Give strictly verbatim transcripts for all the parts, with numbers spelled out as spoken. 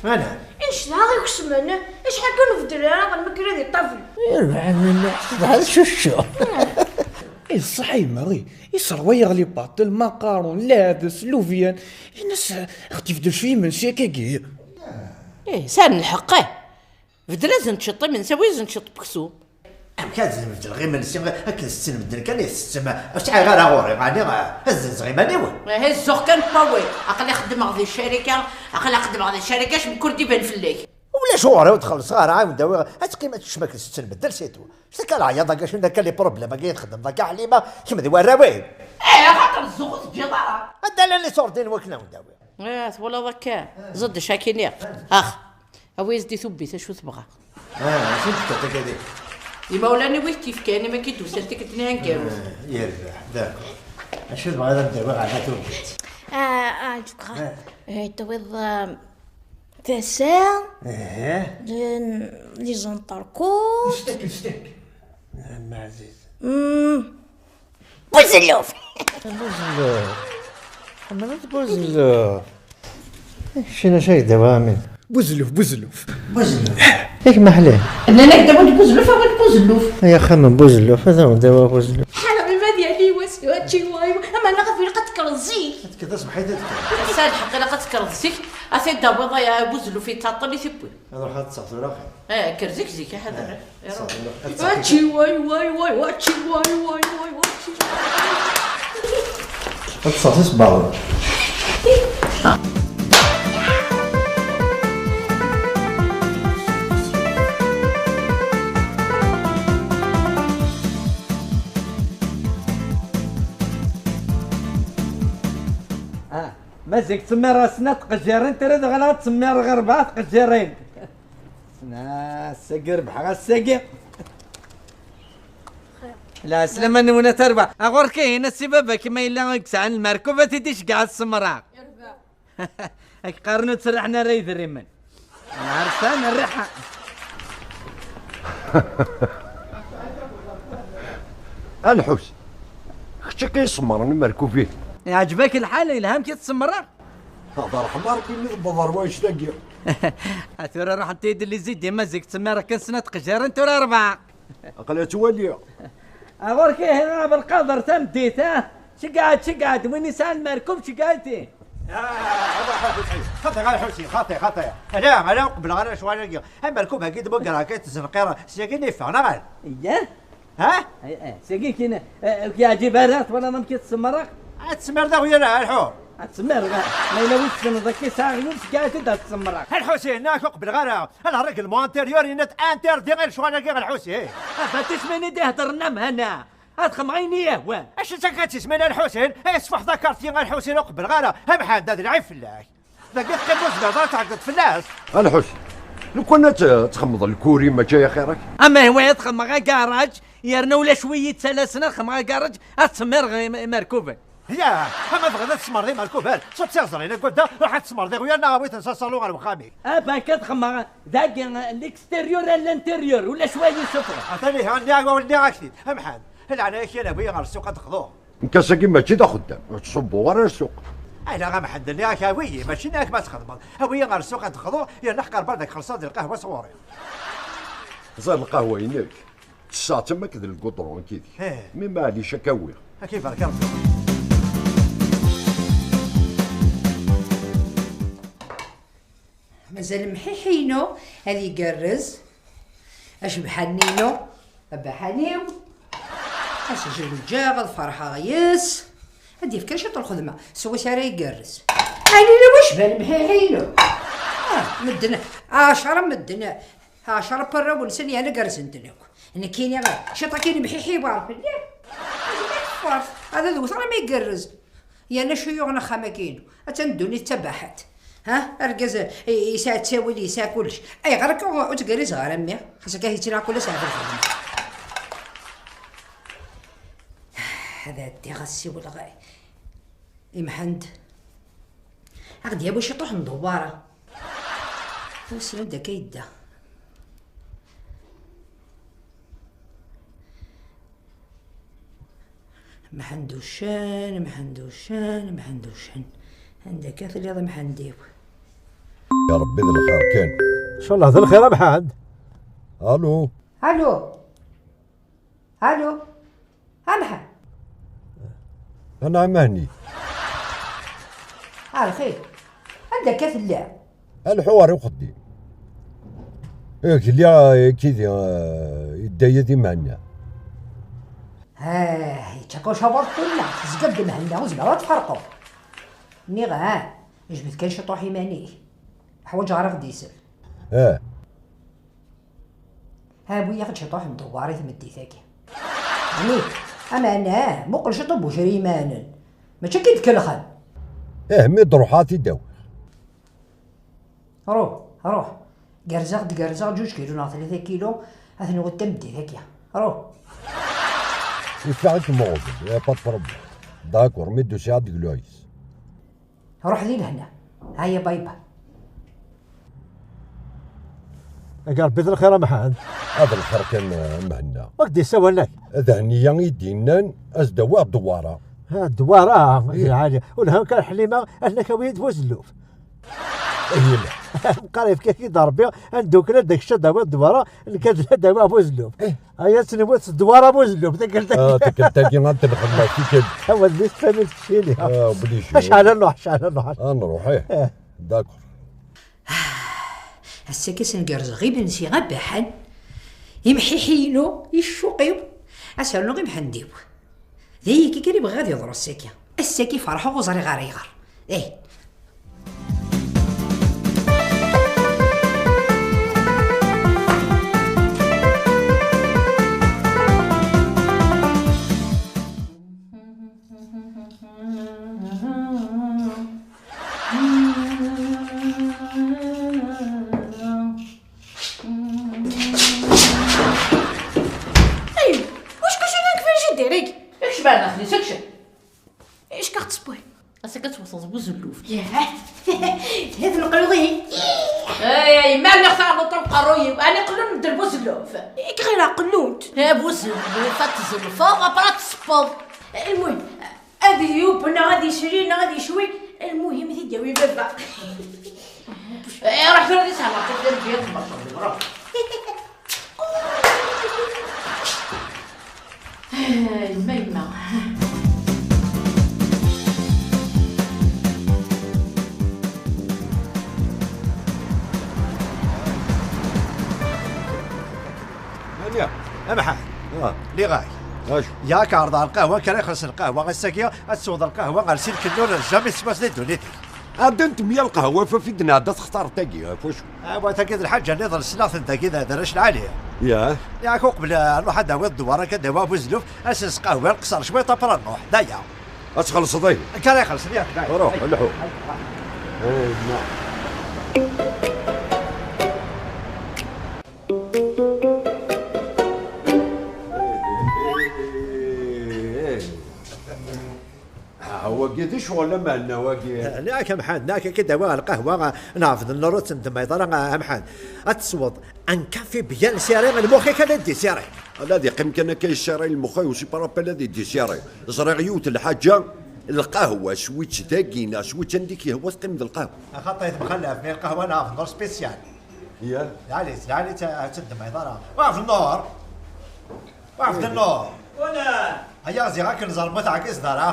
Ana. Ineclaɣ ikesmen, acḥal kan ur beddel ara ɣer makrad i ṭṭabel. Irbeḥ, d cuccu. Iṣṣeḥ ay Marie, iserwa-yaɣ les pâtes, lmaqarun, lɛadas, lubyan. Ini-as, ad ɣ-t-yebdel s yimensi akkagi. Ih, sɛan lḥeqq, ih. Bedden-asen-d ciṭ imensi, awi-asen-d ciṭ n weksum. Amek ad nbeddel imensi akken tetten medden kan i tettem? Ur sɛiɣ ara ɣur-i, ɛni ad zzenzeɣ iman-iw? Ihi zzuɣ kan Pawi, aql-i xeddmeɣ di ccarika, aql-i xeddmeɣ di ccarika, acemma ur d-iban fell-ak. Ulac ɣur-i, ur d-xellṣeɣ ara, ɛawed awiɣ, ad teqqim ad tekcem akken tetten medden, c'est tout. Ctak leɛyaḍ-agi, acu akka les problèmes-agi i txeddmeḍ akka a Ḥlima, kemm d warraw-im? Eh, axaṭer zzuɣ ur teǧǧiḍ ara. Anda llan les sordines wakken ad wen-d-awiɣ? Eh, twalaḍ akka, ẓeddeč akini. Ax, awi-as-d i tubbit acu tebɣa. Ah, acu d-tekka takadi? Imawlan-iw i t-yefkan, imi akka i d-usan tikkelt-nni aneggaru. Ah, yerbeḥ, d'accord. Acu tebɣiḍ ad d-awiɣ ɛla tubbit? Ah, ah, je crois. Ah. Eh, tawiḍ, ah, tasa, eh, les, les anterkut. Stek, stek. Ah, ma ɛziz. Hmm. Buzelluf. Buzelluf. Ḥemmleɣ Buzelluf. Keččini acu ay d-awiɣ amin? Buzelluf, Buzelluf. Buzelluf. Yak maḥli. Nnan-ak d awi-d Buzelluf, awi-d Buzelluf. Ay axxam n Buzelluf, ad awen-d-awiɣ Buzelluf. Ḥareɣ ima ad yali wass, wačči wayo. Ama neɣ ad ilaq ad tekkreḍ zik. Ad tekkreḍ taṣebḥit ad tekkreḍ. Ass-a lḥeqq ilaq ad tekkreḍ zik, ad t-id-tawiḍ ay Buzelluf yettaṭṭel i tiwwin. Ad ruḥeɣ ad ṭṭseɣ tura axir. Eh, kker zik zik, a ḥader. Eh, iruḥ. Ṭṭseɣ tura. Ad ṭṭseɣ. Wači, way, way, way, wači, way, way, way, wači. Ad ṭṭseɣ tisebbaḍin. Ah, mazal ttsemmireɣ snat tqejjirin, tura daɣen ad tsemmireɣ rebɛa tqejjirin. Ass-agi rebḥeɣ, ass-agi. Lɛeslama-nwen a tarwa. A ɣur-k ihi, a si baba-k ma yella i yesɛan lmerkub, ad t-id-iceggeɛ ad t-semmreɣ. Ad k-qqaren ur tserriḥen ara idrimen. Lɛersan rriḥa. A Lḥus, kečč akka i semmren imerkuben? Iɛǧeb-ak lḥal, yelha amek i t-semmreɣ? Hḍer ḥma Ṛebbi mi tewweḍ ɣer wannect-agi. A tura ruḥent-iyi-d les idées, mazal ttsemmireɣ kan snat tqejjirin, tura rebɛa. Aql-i ttwaliɣ. A ɣur-k ihi a Belqader tameddit, ah? Ceggeɛ-d, ceggeɛ-d, win yesɛan lmerkub, ceggeɛ-it. Ah, xaṭi, xaṭi, xaṭi, xaṭi. Ala, ala, ur qebleɣ ara lecɣal-agi. Amerkub-agi d-mugreɣ akka i tzenqiṛ, syagi i yeffeɣ, neɣ ala? Iyya. Ha? Eh, eh, sagi kina, eh, ur k-yeɛǧib ara, twalaḍ amek i t-semmreɣ? Ad tsemmireḍ aɣyul, a Lḥur. Ad tsemmireḍ, ah. Ma yella wi tessneḍ akka yesɛa aɣyul, ceggeɛ-it-id ad t-semmreɣ. A Lḥusin, nekk ur qebleɣ ara. Le règlement intérieur yenna-d interdit i lecɣal-agi, a Lḥusin. A Batis, min i d-iheddren am hana? Ad xedmeɣ ayen i yi-yehwan. Acu d takka d tismin, a Lḥusin? Ay, sfuḥ takarti, a Lḥusin, ur qebleɣ ara. A Mḥend, ad lɛib fell-ak. Dagi teqqimeḍ ur tezmireḍ ara tɛeggeḍ fell-as. A Lḥusin, lukan ad t-, txedmeḍ lkuri, mačči axir-ak? Ama ihwa ad xedmeɣ agaṛaǧ, yerna ulac wi yi-ttalasen ad xedmeɣ agaṛaǧ, ad ttsemmireɣ im-, imerkuben. Ya, ama tebɣiḍ ad tsemmereḍ imerkuben, ṣubb tiɣẓrin, agad da, ruḥ ad tsemmereḍ iɣyal neɣ awi-ten s aṣalu ɣer wexxam-ik. A bak ad xedmeɣ dagi, l'extérieur à l'intérieur, ulac wa yi-ssufɣen. Atan ihi, nniɣ-ak, nniɣ-ak-t-id, a Mḥend, leɛnaya-k, yal awi ɣer ssuq ad d-xḍuɣ. Nekk ass-agi mačči d axeddam, ur ttṣubbuɣ ara ar ssuq. Ala a Mḥend, nniɣ-ak awi-yi, mačči nniɣ-ak ma txedmeḍ. Awi-yi ɣer ssuq ad d-xḍuɣ, yerna ḥqer bardak xelṣeɣ-d lqahwa sɣur-i. Ẓer lqahwa-inek, ttesseɣ-tt am akken d lgudṛu akkid-k. Eh. Mi maɛlic ad k-awiɣ. Ad k-ibarek Ṛebbi. Mazal mḥiḥi-inu ad igerrez. Acebḥan-inu, abaḥan-iw. Ad s-zewǧeɣ, ad ferḥeɣ yes. Ad d-yefk ciṭ lxedma, s wass ara igerrez. Ɛni la wacban mḥiḥi-inu? Ah, medden, ɛecṛa medden, ɛecṛa n warraw-nsen yerna gerrzen-ten akk. Nekkini, ciṭ akin mḥiḥi bar fell-i. Ad d-wteɣ armi igerrez. Yerna acu yuɣen axxam-agi-inu? Attan ddunit d tabaḥant. Ha? Argaz i-, yesɛa ttawil, yesɛa kullec. Ayɣer akka ur ttgerrizeɣ ara mmi? Xas akka yettnaɣ kul ass ɣef lxedma. Ad ɛeddiɣ ad ssiwleɣ i Mḥend. Ad ɣ-d-yawi ciṭuḥ n ddewwara. Wissen anda akka yedda. Mḥend uccen, Mḥend uccen, Mḥend uccen. Anda akka telliḍ a Mḥend-iw? Ya Ṛebbi, d lxir kan. Ncallah d lxir a Mḥend. Allo. Allo. Allo. A Mḥend. Anɛam, ɛni? A lxir. Anda akka tella? Alḥu ɣer uxeddim. Eh, lliɣ, eh, kidi, eh, idda-ya di Mhenna. Ah, yečča-k ucaber kunna, tezgiḍ di Mhenna, ur zmireɣ ad tferqeḍ. Nniɣ, ah, jbed kan ciṭuḥ iman-ik. Ḥwaǧeɣ ara ɣ-d-isel. Ah. Ha, awi-yaɣ-d ciṭuḥ n dewwar i tmeddit-agi. Ɛni, ameɛna, muqel ciṭuḥ n ucriman. Mačči akka i d-kellxen. Eh, mi d-ruḥeɣ ad t-id-awiɣ. Ruḥ, ruḥ. Gerzeɣ-d, gerzeɣ ǧuǧ kilu neɣ tlata kilu, ad ten-wwin tameddit-agi. Ruḥ. Yeffeɣ-ikem uɣbel, y a pas de problème. D'accord, mi d-usiɣ ad d-gluɣ yis. Ruḥ di lehna. Aya, bye bye. Ag Ṛebbi d lxir a Mḥend. Ad lxir kan, a Mhenna. Ur k-d-yessawal nak? D Hniya i d-yennan, ad s-d-awiɣ ddewwara. Ha, ddewwara, ih, lɛali. Ur lhan kan Ḥlima, ad nak awi-yi-d buzelluf. Ih, yella. Meqqar yefka-k-id Ṛebbi, ad ndukkel ad d-kečč ad d-tawiḍ ddewwara, nekk ad d-awiɣ buzelluf. Ih. Aya ad tt-newwet s ddewwara buzelluf, takkelt-agi. Ah, takkelt-agi ad tt-nxedmeɣ tikkelt. Awal-nni tefhem-it keččini. Ah, obligé. Acḥal ad nruḥ, acḥal ad nruḥ. Ad nruḥ, ih. Eh. D'accord. Ass-agi ad sen-gerrzeɣ imensi abaḥan, imḥiḥi-inu, iccuq-iw, ad s-rnuɣ i Mḥend-iw. D ayagi kan i bɣiɣ ad yeḍru ass-agi. Ass-agi ferḥeɣ ur ẓriɣ ara ayɣer. Eh. Ay, واش كلشي كان كيفاش يديرك؟ اكشف على داخلي، اكشف. ايش كتصبوي؟ اسا كتوصل بوزلوف. ياه. هاد القلوضين. اي، اي، ما نختار نطلق قروي، انا قلون ندير بوزلوف. ايك غير قلوت. ها بوزلوف، تزلفض، ابرا تصفض. المهم، هذه يوب، انا غادي يشري، انا غادي يشوي. المهم، تيجاوي بابا. اي، راه غادي تهلا، قلت لك بيض، ما شاء الله، راه. Ay, yemma, yemma. Mani? Amḥan. Ah. Liɣay. Acu? Yak ɛerḍeɣ lqahwa, kan ixelleṣ lqahwa, ass-agi ad tesweḍ lqahwa ɣer sin kennun, jamais teswa di ddunit. Ɛeddan-d mya lqahwa, f-, fi d-nɛedda textar tagi, ɣef wacu? Awa, tagi d lḥaǧa nniḍen, ssneɣ-ten dagi d, d arrac lɛali. Yah. Yak uqbel, eh, nruḥ ad d-awiḍ ddewwar, akka d-awiɣ buzelluf, ad s-nesqahwa, nqeṣṣer cwiṭ, après nruḥ, d aya. Ad txellṣeḍ ihi. Akka ara ixelṣen, yak, d aya. Ruḥ, lḥu. Ay, ma. Ah, wagi d ccɣel ameɛna wagi. Eh, neɣ a Mḥend, neɣ akka d-awiɣ lqahwa, neɛbed nnuṛ, ur ttendemmayeḍ ara, a Mḥend. Ad tesweḍ un café bien serré, lmux-ik ad d-iserré. Ala ad yeqqim kan akka iserré lmux-iw, c'est pas la peine ad d-iserré. Ẓriɣ yiwet lḥaǧa, lqahwa, switt dagi, neɣ switt anda i k-yehwa teqqimeḍ lqahwa. Axaṭer temxallaf, mais lqahwa neɛbed nnuṛ spécial. Yah. Ɛli, ɛli, ur ttendemmayeḍ ara. Weɛbed nnuṛ. Weɛbed nnuṛ. Aya ziɣ akken ẓerbu tɛeggeẓ dara.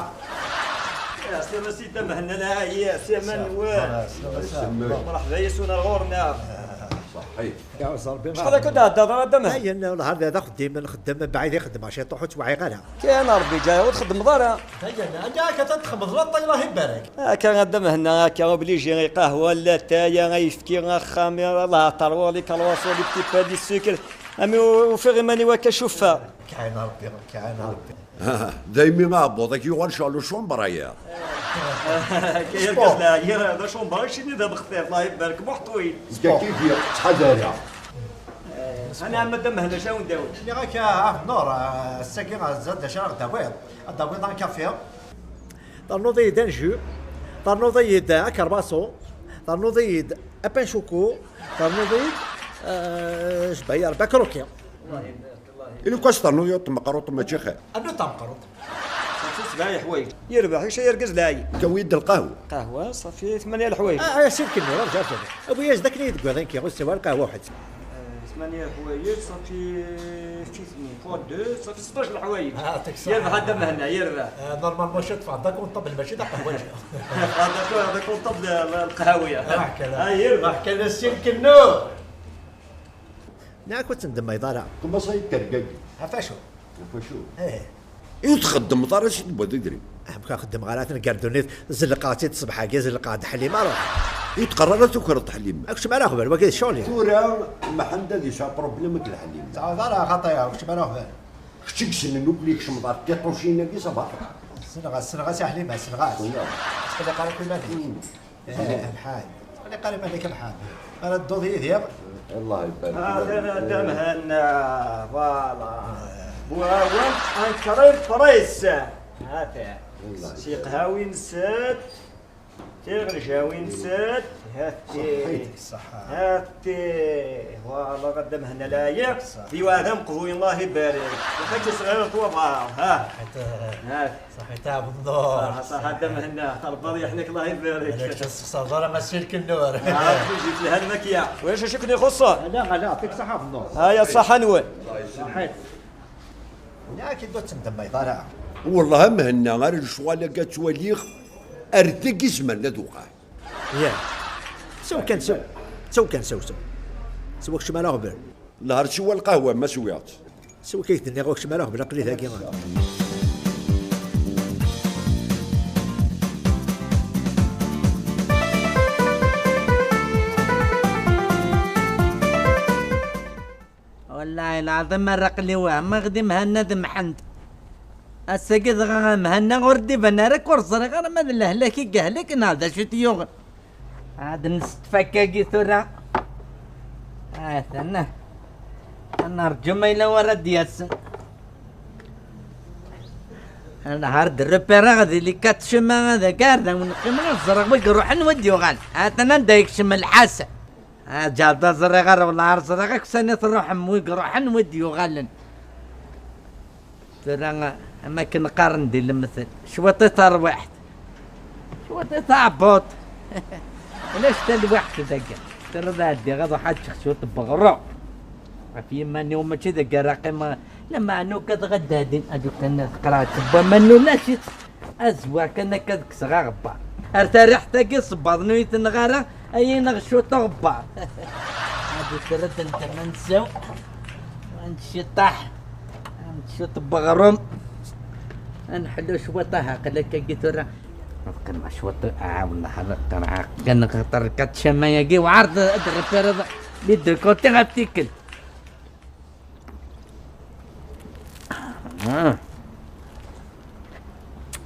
يا سلام سيدنا مهنا، لا، يا سلام. سلام، سلام. مرحبا يسونا الغورنا. صحيح. يا ضربي. شحال هكا تعدى دار هذا مهنا؟ Ayen, والله هذا، هذا خديم، نخدم بعيد، يخدم عشية طوح وتوعي غلا. كاين ربي جاي وتخدم دارا. Ayen, أنا كتخدم ضرط، الله يبارك. هكا غدا مهنا، هكا obligé، قهوة، لاتاي، يفكي، خامي، الله طروالي، كرواسون، لي بتي با، دي سكر. أمي وفي غير ماني واكا شوفة. كاين ربي، كاين ربي. Daymi aɛebbuḍ-ik yuɣal ccɣel ucumber aya. كاين الكاس لا، هي هذا شومبر، شنو ذا بخفيف، الله يبارك، محتوين. Zga kif ttḥadar. أنا عم دم هنا شاون داود. اللي راك عارف نور، آه، الساكي غا زاد شرا غدا بيض. غدا بيض كافي. Ternuḍ-iyi-d anju, ternuḍ-iyi-d akerbaṣu, ternuḍ-iyi-d apin choco, ternuḍ-iyi-d, euh, jbayer bakroki. Ili kwas ternuḍ yiwet tmeqruṭ mačči xir. Rnu tameqruṭ. Sebɛa leḥwayeǧ. Yerbeḥ, ica yergez lɛay. Tawi-d lqahwa. Qahwa, ṣafi, tmanya leḥwayeǧ. Ah, ah, sirk-nni, rǧa, rǧa. Awi-yas-d akken i yi-d-wwiḍ, nekki, ur sɛiɣ ara lqahwa waḥed. Eh, tmanya leḥwayeǧ, ṣafi, fitni, fois deux, ṣafi seṭṭac leḥwayeǧ. Ah, tek ṣaḥ. Yerbeḥ a Dda Mhenna, yerbeḥ. Ah, normalement, cwiṭ teffeɣ d akunṭabl, mačči d aqehwaǧi. Teffeɣ d aku-, d akunṭabl, lqahwi. Ruḥ kan. Ah, yerbeḥ. Ruḥ kan, a sirk-nni. Neɣ ur tt-ndemmayeḍ ara. Commence à être quelqu'un. Ɣef acu? Ɣef acu? Eh. I ur txeddmeḍ ara acu tewwiḍ idrimen? Ah, amek ur xeddmeɣ ara, tengar ddunit, zelqeɣ-tt-id ṣṣbeḥ-agi, zelqeɣ-d Ḥlima, ruḥ. I ur teqqar ara tukreḍ Ḥlima? Akcem ara aɣbel, wagi d ccɣel-iw. Tura, Mḥend ad yesɛu problème akked Ḥlima. Ur teɛɛuḍ ara, xaṭi, akcem ara aɣbel. Kečč i yessnen akk li kecmeḍ ɣer tiṭucin-agi, ça va. Ssneɣ-as, ssneɣ-as i Ḥlima, ssneɣ-as. Ur tettqelliq ara akk iman-ik. Hmm. Eh, lḥaǧ. Ttqelliq ara iman-ik, lḥaǧ. Ara tedduḍ yid-i? Allah ibarik. Ah, d, d, d Mhenna, voilà. Bu awal, un carré pris. Hati. Allah ibarik. Tiqehwin set, tiɣejwawin set, hati. Ṣaḥḥit, ṣaḥḥa. Hati. Voilà, a Dda Mhenna lɛaya. Ṣaḥḥa. Di wɛad ameqbuy, Allah ibarik. Lxaǧ ṣɣir ṭwaba. Ha. Hati. Hati. Ṣaḥḥit a Ɛebd Nnur. Ṣaḥḥa, ṣaḥḥa a Dda Mhenna. Rebbi ad yeḥnek, Allah ibarik. Ala kečč ur tessexṣareḍ ara ma sirk nnur. Ah, Rebbi yejzi-k lhan makya. Ulac acu i ken-ixuṣṣen? Ala, ala, yeɛṭik ṣṣeḥḥa a Ɛebd Nnur. Aya ṣṣeḥḥa-nwen. Ṣaḥḥit. Yak ur tt-ndemmayeḍ ara. Wellah a Mhenna, ar lecɣal-agi ad ttwaliɣ, ar deg i zemren ad uɣal. Ya. Sew kan, sew. Sew kan, sew, sew. Sew akcem ara aɣbel. Lhar siwa lqahwa ma swiɣ-tt. Sew kan, k-d-nniɣ akcem ara aɣbel, aql-i dagi. Wallahi lɛaḍim ara aql-i wehmeɣ di Mhenna d Mḥend. Ass-agi dɣa Mhenna ur d-iban ara, ur ẓriɣ ara ma d lehlak i yehlek neɣ d acu i t-yuɣen. Ad nestfak-agi tura. Atan. Ad nerǧu ma yella wara d-yasen. Nehar d repéreɣ di les quatre chemins ad agar d awen qqimeɣ ad ẓreɣ wi iruḥen wi d-yuɣal. Atan anda yekcem lḥasan. Aǧaḍ ur ẓriɣ ara, wellah ur ẓriɣ akk sani truḥem, wi iruḥen wi d-yuɣalen. Tura, am akken qqaren di lemtel, cwiṭ i tarwiḥt, cwiṭ i taɛebbuḍt. Ulac talwiḥt dagi. Tura ad ɛeddiɣ ad ḥaǧeɣ cwiṭ n weɣrum. Ɣef yiman-iw mačči dagi ara qqimeɣ, lameɛna ugadeɣ ad d-adin, ad ukan teqraɛt n waman ulac-itt. Azwar kan akka ad kkseɣ aɣebbar. Ar tariḥt-agi isebbaḍen ur yi-tenɣ ara, ay ineɣ cwiṭ uɣebbar. Ad d-terred ntemansew. Ad neciṭaḥ. Ad neciṭ n weɣrum. Ad nḥellu cwiṭ, aha, aql-ak-agi tura. Ad qqimeɣ cwiṭ, ah, wellah, ad qqimeɣ kan xaṭer kat ccama-agi, weɛreḍ ad d-repéreḍ les deux côtés ɣef tikkelt. Ah.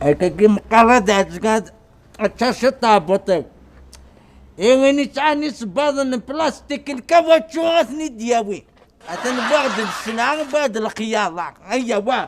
Akkagi meqqar ad ɛezgeɣ ad taciḍ taɛebbuḍt-iw. I win yesɛan isebbaḍen n plastik, lkawačču ad ten-id-yawi. Atan wwiɣ-d sselɛa, wwiɣ-d lexyaḍa. Ayya, wa.